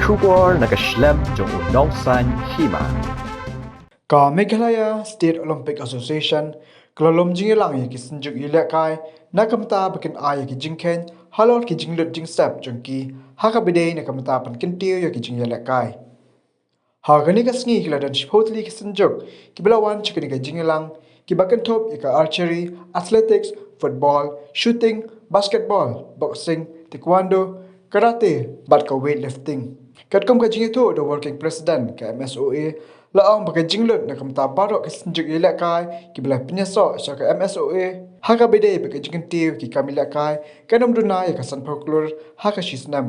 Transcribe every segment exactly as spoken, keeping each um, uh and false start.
Khubor na ka shlem jong u nongsaiñ hima. Ka Meghalaya State Olympic Association ka la lum jingïalang ïa ki synjuk ïalehkai na ka bynta ba kin ai ïa ki jingkheiñ halor ki jinglut jingsep jong ki ha kaba ïadei na ka bynta ban kyntiew ïa ki jingïalehkai. Ha kane ka sngi ki la don shiphew tylli ki synjuk kiba la wan sha kane ka jingïalang, kiba kynthup ïa ka archery, athletics, football, shooting, basketball, boxing, taekwondo, karate bad ka weightlifting. Katkum ka jingïathuh da u Working President ka M S O A, la ong ba ka jinglut na ka bynta baroh ki synjuk ïalehkai kiba la pynïasoh sha ka M S O A ha kaba ïadei bad ka jingkyntiew ki kam ïalehkai kan ym duna ïa ka sanphew klur ha ka shi snem.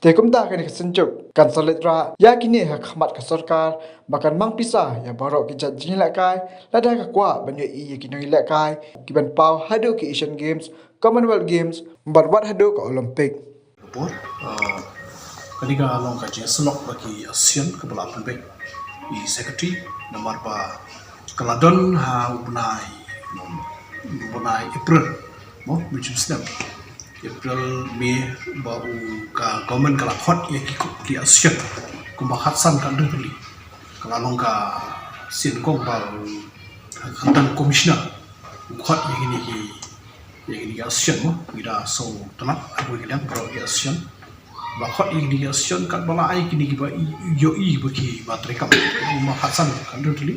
Te kumta kane ka synjuk kan sa leit rah ïa kine ha khmat ka sorkar ba kan mang pisa ïa baroh ki jait jingïalehkai, lada ka kwah ban ïohi ïa ki nongïalehkai kiban paw haduh ki Asian Games, Commonwealth Games bad wat haduh ka Olympic. Por, ah, kane ka long ka jingïasyllok bad ki ASEAN kaba la pynbeit i Secretary, namar ba ka la don ha u bnai, u bnai April, mo, mynjur snem April, May, ba u ka government ka la khot ïa ki, ki ASEAN kumba khatsan ka ri tylli. Ka la long ka sien kong ba u Hangtang Commissioner u khot ïa kine ki, ïa kine ki ASEAN, mo, ngi da sngewtynnat ha kawei ka liang baroh ki ASEAN. Ba khot ïa kine ki ASEAN katba la ai kine kiba ïohi ba kiba treikam. Kumba khatsan ka ri tylli.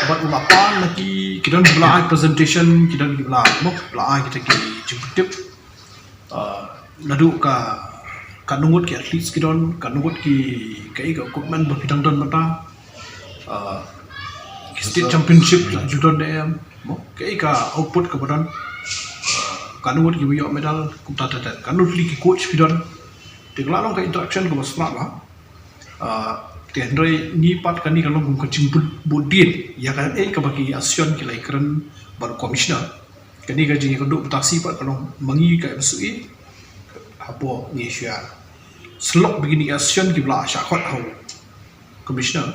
Bad u la pan na ki, ki don kiba la ai presentation, ki don kiba la, mo, la ai kita ki jingpyntip. Ah, naduh ka, katno ngut ki athletes ki don, katno ngut ki, kaei ka equipment ba ki dang don mynta. Ah, ki state championship la ju don ne em, mo, kaei ka output kaba don. Ah, katno ngut kiba ïoh medal, kumta ter ter. Katno tylli ki coach ki don. Te ka la long ka interaction kaba sngewtynnat bha. Ah, te hynrei ngi pat kane ka long kum ka jingbud, buddien ïa kaei kaba ki ASEAN ki la ïakren bad u commissioner. Kane ka jingïakynduh bad tasi pat ka long ma ngi ka M S O A. Hapoh ngi shu ïasyllok bad kine ki ASEAN kiba la shah khot ha u commissioner.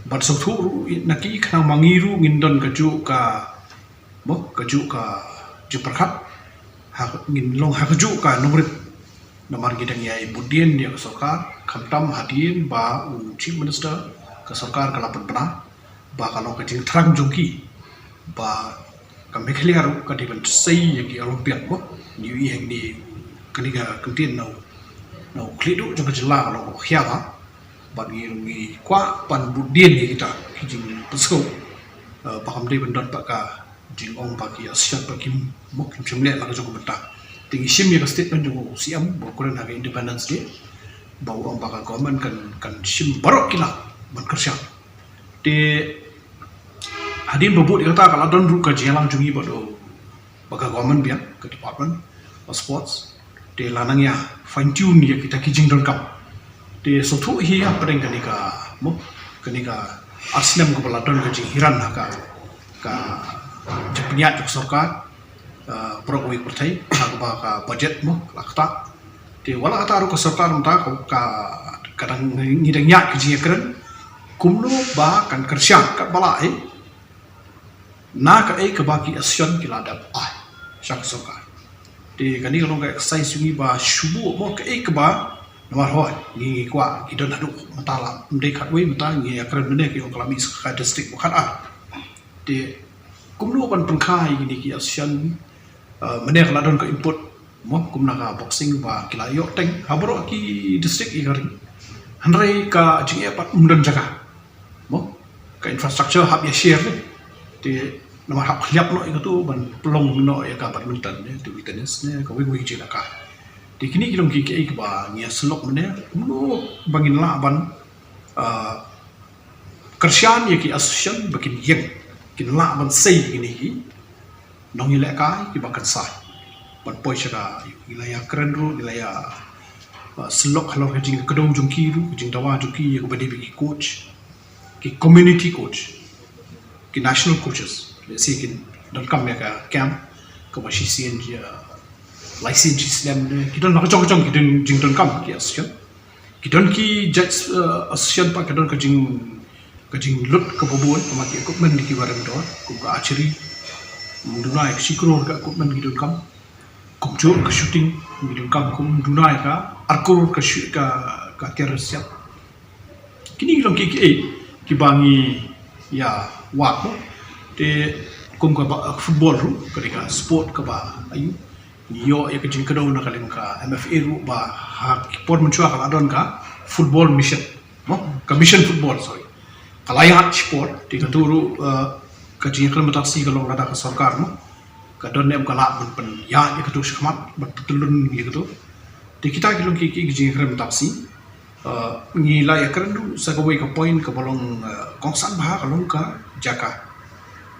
Bad sngewthuh ruh na ki khnang ma ngi ruh ngin don kajuh ka, mo, kajuh ka jingpyrkhat. Ha, ngin long ha kajuh ka nongrim. Namar ngi dang ïai buddien ïa ka sorkar, khamtam hadien ba u Chief Minister, ka sorkar ka la pynbna ba ka long ka jingthrang jong ki ba ka Meghalaya ruh ka dei ban sei ïa ki Olympian, mo. Ngi ïohi hangne kane ka kyntien na u, na u khlieh duh jong ka jylla ka long kaba khia bha. Bad ngi ruh ngi kwah ban buddien ïa kita ki jingpynskhem. Eh, ba kam dei ban don pat ka jingong ba ki ASEAN ba kim, mo, kim shym leh la ka jong ka bynta. Te ngi shim ïa ka statement jong u C M ba u kren ha ka Independence Day, ba u ong ba ka government kan, kan shim baroh ki lad ban kyrshan. Te hadien ba bud ïa kata ka la don ruh ka jingïalang jong ngi bad u, bad ka government biang, ka Department of Sports. Te la nang ïa fine tune ïa kita ki jingdonkam. Te sngewthuh hi hapdeng kane ka, mo, kane ka ar snem kaba la don ka jinghiar ha ka, ka jingpynïaid jong ka sorkar, ah, baroh kawei ka pyrthei, ha kaba ka budget, mo, la ktah. Te wat la kata ruh ka sorkar mynta ka, ka, ka dang, ngi dang ïaid ka jingïakren kumno ba kan kyrshan katba lah, eh, na kaei kaba ki ASEAN ki la dep ai sha ka sorkar. Te kane ka long ka exercise jong ngi ba shu buh, mo, kaei kaba, namar hooid ngi, ngi kwah ki don haduh mynta la, ym dei khatwei, mynta ngi ïakren mynne ki ong ka la mih sa ka district ba khatar. Te kumno ban pynkha ïa kine ki ASEAN, eh, mynne ka la don ka input, mo, kum na ka boxing ba ki la ïoh teng ha baroh ki district ïa ka ri. Hynrei ka jingeh pat ym don jaka, mo, ka infrastructure hap ïa share ne. Te namar hap khliap noh ïa katu ban pynlong noh ïa ka badminton ne, table tennis ne, kawei kawei ka jingïalehkai. Te kine ki long ki, kiei kiba ngi ïasyllok mynne, kumno ba ngin lah ban, ah, kyrshan ïa ki association ba kin ïeng, kin lah ban sei ïa kine ki nongïalehkai kiba kynsai ban poi sha ka, ngi la ïakren ruh, ngi la ïa, ah, syllok halor ka jingkdew jong ki ruh, ka jingdawa jong ki ïa kaba dei bad ki coach, ki community coach, ki national coaches. Lehse kin donkam ïa ka camp kaba shisien, ah, lai sien shisnem ne, ki don la ka jong ka jong ki don jingdonkam ki association. Ki don ki jait, eh, association pat ki don ka jing, ka jinglut kaba bun, namar ki equipment kiba rem dor, kum ka archery, ym duna ïa ka shi klur ka equipment ki donkam, kumjuh ka shooting, ki donkam, ym duna ïa ka ar klur ka shu-, ka, ka tiar siap. Kini ki long ki ki ei ki ba ngi ïa wad mo. Te kum ka ba football ruh ka dei ka sport ka ba ayu. Ngi ïoh ïa ka jingkdew na ka liang ka M F A ruh ba ha ki por mynshuwa ka la don ka football mission mo, ka mission football, sorry. Ka la ïaid shipor, te katu ruh ka jingkren mynta shi ka long lada ka sorkar mo ka don ne em ka lah ban pynïaid ïa katu shakhmat ban pyntyllun ïa katu. Te kita ki long ki ki jingkren mynta shi. Ngi la ïakren ruh sa kawei ka point ka ba long kongsan bha ka long ka jaka.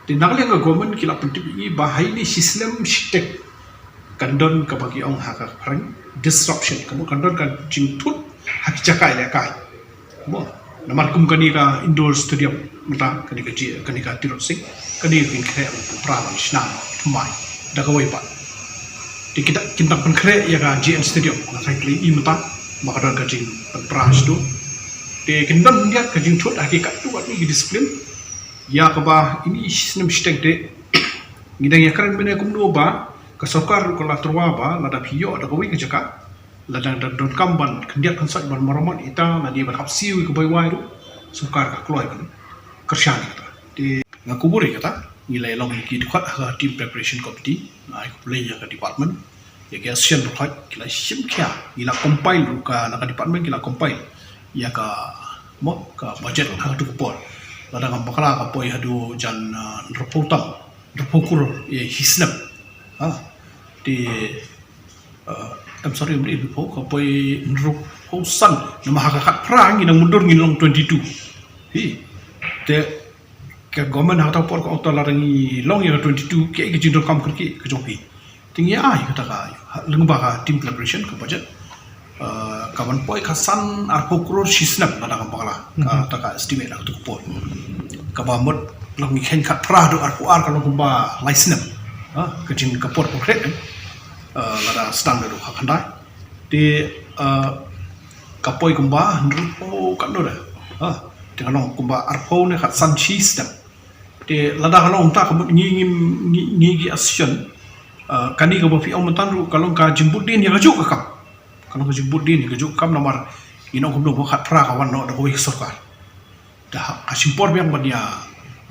Te na ka liang ka government ki la pyntip ïa ngi ba ha ine shi snem shiteng kan don ka ba ki ong ha ka phareng disruption, ka mut kan don ka jingthut ha ki jaka ïalehkai. Mo, namar kum kane ka indoor stadium mynta kane ka ji kane ka Tirot Sing kane ka kin khreh ban pynpra ban shna thymmai da kawei pat. Te kita kin dang pynkhreh ïa ka J N Stadium na ka kli i mynta ba ka don ka jingpynpra shtu. Te kin don ïa ka jingthut ha ki katto katne ki discipline ïa ka ba ine shi snem shiteng te ngi dang ïakren bynne kumno ba ka sorkar ruh ka la tyrwa ba lada phi ïoh da kawei ka jaka lada dang donkam ban khyndiat khynsoit ban maramot ita lane ban hap siew ïa ka bai wai ruh sorkar ka kloi ban kyrshan ïa kata. Te nga kubur ïa kata ngi la ïalong ïa ki dkhot ha ka team preparation committee, nga ai khublei ïa ka department ïa ka association ruh ki la shim khia, ngi la compile ruh ka na ka department ki la compile ïa ka mo ka budget ha katu ka por. Lada ngam bakla ka poi haduh jan hynriewphew tam hynriewphew klur ïa hi snem. Ha. Te I'm sorry, ym dei hynriewphew, ka poi hynriewphew san. Namar ha ka khatphra ngi nang mundur ngi long twenty-two. Hi. Te ka government ha kata ka por ka ong to lada ngi long ïa ka twenty-two, kaei ka jingdonkam kyrkieh ka jong phi? Te ngi ai kata ka lyngba ka team preparation ka budget ka ban poi ka san arphew klur shi snem lada ngam bakla. Kata ka estimate ha kata ka por. Ka ba mut long ngi khein khatphra haduh arphew ar ka long kumba lai snem. Ka jing ka por kyrkieh. Lada sdang da duk ha khyndai te ka poi kumba hynriewphew katno da. Te ka long kumba arphew ne khatsan shi snem. Te lada ka long kumta ka mut ngi ngi ngi ngi association kane ka ba phi ong mynta ruh ka long ka jingbud dien ïa kajuh ka kam. Ka long ka jingbud dien ïa kajuh ka kam namar ngi ong kumno ba khatphra ka wan noh da kawei ka sorkar. Da ha ka shim por biang ban ïa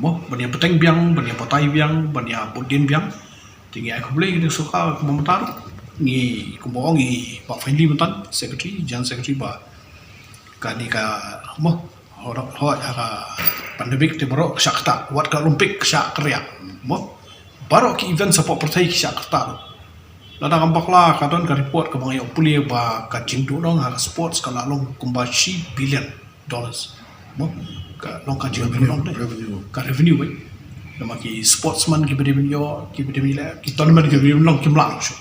mo ban ïa bteng biang ban ïa batai biang ban ïa bud dien biang. Te ngi ai khublei ïa ka sorkar kumba mynta ngi kumba ong i Bah Finely mynta secretary, general secretary ba kane ka mo hoi ha ka pandemic te baroh ka shah ktah wat ka Olympic ka shah kyrïah mo baroh ki event hapoh pyrthei ki shah ktah. Lada ngam bakla ka don ka report ka ba ngi ïoh pule ba ka jingduhnong ha ka sports ka la long kumba shi billion dollars. Mo ka long ka jingduhnong de ka revenue wei. Namar ki sportsman ki ba dei ban ïoh ki ba dei ban ïoh ki tournament ki ba dei ban long kim lah long shuh.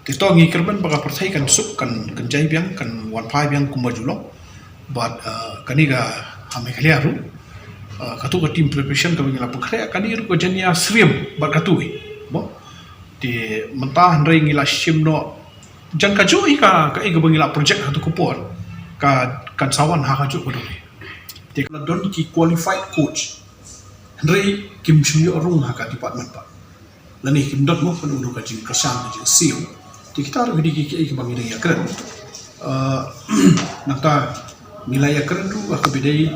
Te to ngi kyrmen ba ka pyrthei kan suk kan kan jai biang kan wan phai biang kumba ju long. Bad kane ka ha Meghalaya ruh katu ka team preparation ka ba ngi la pynkhreh kane ruh ka jan ïa syriem bad katu hi. Mo te mynta hynrei ngi la shim noh jan kajuh hi ka kaei ka ba ngi la project ha katu ka por ka kan sa wan ha kajuh ka dei. Te ka la don ki qualified coach hynrei kim shym ïoh rung ha ka department pat. Lane kim don mo kan unu ka jingkyrshan ka jingsiew. Te kita ruh ki dei ki kiei kiba ngi dang ïakren. Nangta ngi la ïakren ruh ha kaba dei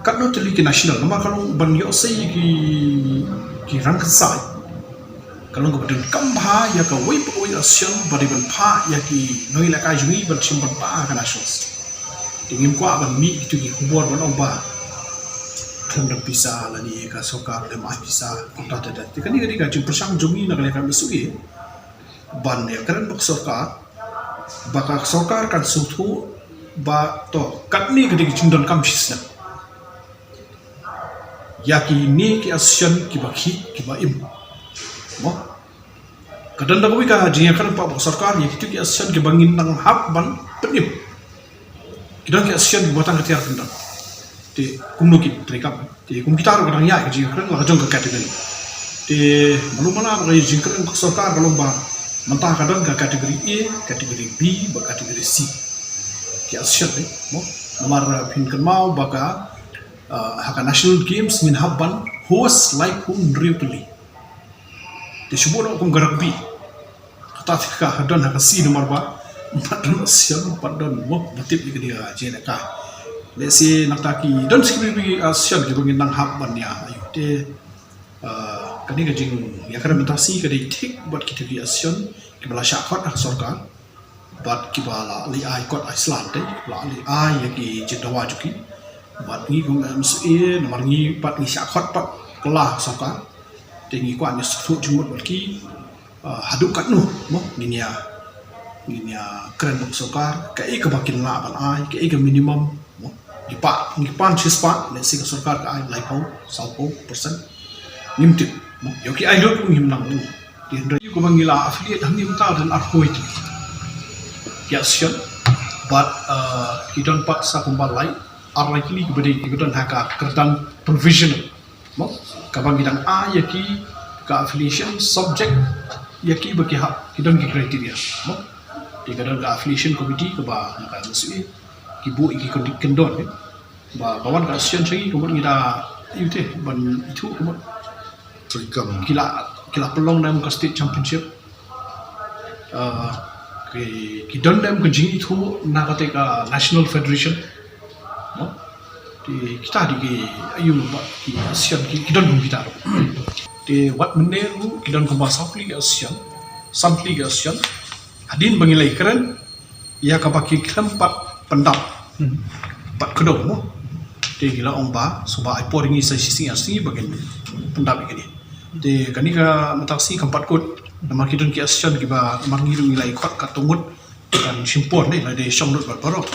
katno tylli ki national namar ka long ban ïoh sei ki ki rangkyrshan. Ka long kaba donkam bha ïa kawei pa kawei association ba dei ban phah ïa ki nongïalehkai jong ngi ban shim bynta ha ka nationals. Te ngim kwah ban mih kito ki khubor ban ong ba khlem don pisa lane ka sorkar khlem ai pisa kumta te. Te kane ka dei ka jingpyrshang jong ngi na ka liang ka M S W A ban ïakren bad ka sorkar ba ka sorkar kan sngewthuh ba to katne ka dei ka jingdonkam shisnem ïa kine ki association kiba khih kiba im. Mo ka don da kawei ka jingïakren bad ka sorkar ïa kito ki association kiba ngin nang hap ban pynim. Ki don ki association kiba tang ka tiar pyndon. Te kumno ki treikam. Te kum kita ruh ka dang ïaid ka jingkren la ka jong ka category. Te malu mala ba ka jingkren ka sorkar ka long ba mynta ka don ka category A, category B bad category C. Ki association te mo namar phin kynmaw ba ka ha ka national games ngin hap ban host laiphew hynriew tylli. Te shu buh noh kum ka rugby. Kata te ka don ha ka C namar ba Pat don option, pat don mo, ba tip ïa kane ka jingïalehkai. Let's say nangta ki don shi kine ki option kiba ngin nang hap ban ïa, ayu te, ah, kane ka jingïakren mynta shi ka dei thik bad kita ki option kiba la shah khot ha sorkar. Bad kiba la leit ai kot Iceland te, kiba la leit ai ïa ki jingdawa jong ki. Bad ngi kum M C A, namar ngi pat ngi shah khot pat kylla ha sorkar. Te ngi kwah ngi sngewthuh jingmut bad ki, ah, haduh katno mo ngin ïa, ngin ïa kren bad sorkar, kaei kaba kin lah ban ai, kaei ka minimum mo. Ngi pan, ngi pan shispah, let's say ka sorkar ka ai laiphew, sawphew percent. Ngim tip mo. Ïoh ki ai lut ngim nang. Te hynrei ïa kaba ngi la affiliate hangne mynta don arphew wei tylli ki association. Bad, ah, ki don pat sa kumba lai, ar lai tylli kiba dei kiba don ha ka kyrdan provisional. Mo, kaba ngi dang ai ïa ki ka affiliation subject ïa ki ba ki hap, ki don ki criteria. Mo, te ka don ka affiliation committee kaba na ka M C A ki buh ïa ki kyndon, eh. Ba, ba wan ka association sha ngi, ka mut ngi da ïa u te ban ithuh, ka mut. Sorry, kam. Ki la, ki la pynlong na em ka state championship. Ah, ki, ki don na em ka jingithuh na kata ka national federation. No? Te kita dei ki, ayu ba ki association ki, ki don kum kita ruh. Te wat mynne ruh ki don kumba saw tylli ki association, san tylli ki association. Hadien ba ngi la ïakren ïa kaba ki khlem pat pyndap. Hmm. Pat kdew mo. Te ki la ong ba, sngewbha ai por ïa ngi sa shisngi ar sngi ba kin pyndap ïa kane. Te kane ka mynta ka sngi kam pat kut. Namar ki don ki association kiba, namar ngi ruh ngi la ïa khot katto ngut, kan shim por ne, la dei shong lut bad baroh.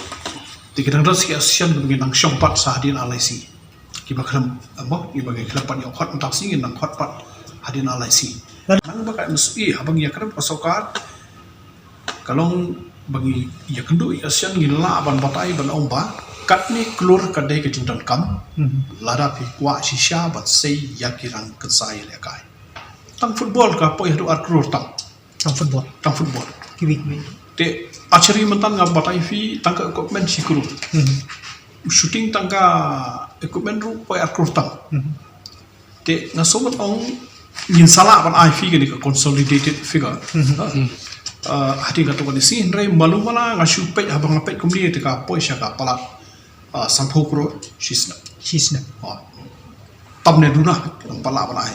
Te ki dang don ki association kiba ngi nang shong pat sa hadien ar lai sngi. Kiba khlem, mo, kiba ngi khlem pat ïa khot mynta ka sngi, ngi nang khot pat hadien ar lai sngi. Nang ba ka M C A, haba ngi ïakren ka sorkar, ka long ba ngi ïakynduh ïa ka association, ngi lah ban batai ban ong ba katne klur ka dei ka jingdonkam. Hmm. Lada phi kwah shisha ban sei ïa ki rangkynsai ïalehkai. Tang football ka poi haduh ar klur tang. Tang football. Tang football. Kiwei kiwei. Te archery mynta nga batai phi tang ka equipment shi klur. Hmm. Shooting tang ka equipment ruh poi ar klur tang. Hmm. Te nga sngewbha ong ngin sa lah ban ai phi kane ka consolidated figure. Mhm. Ha? Ah, hadien katto katne sngi, hynrei malu mala nga shu peit, haba nga peit kumne te ka poi sha ka palat, ah, sanphew klur shisnep. Shisnep. Ah. Tam ne duna, nang palat ban ai.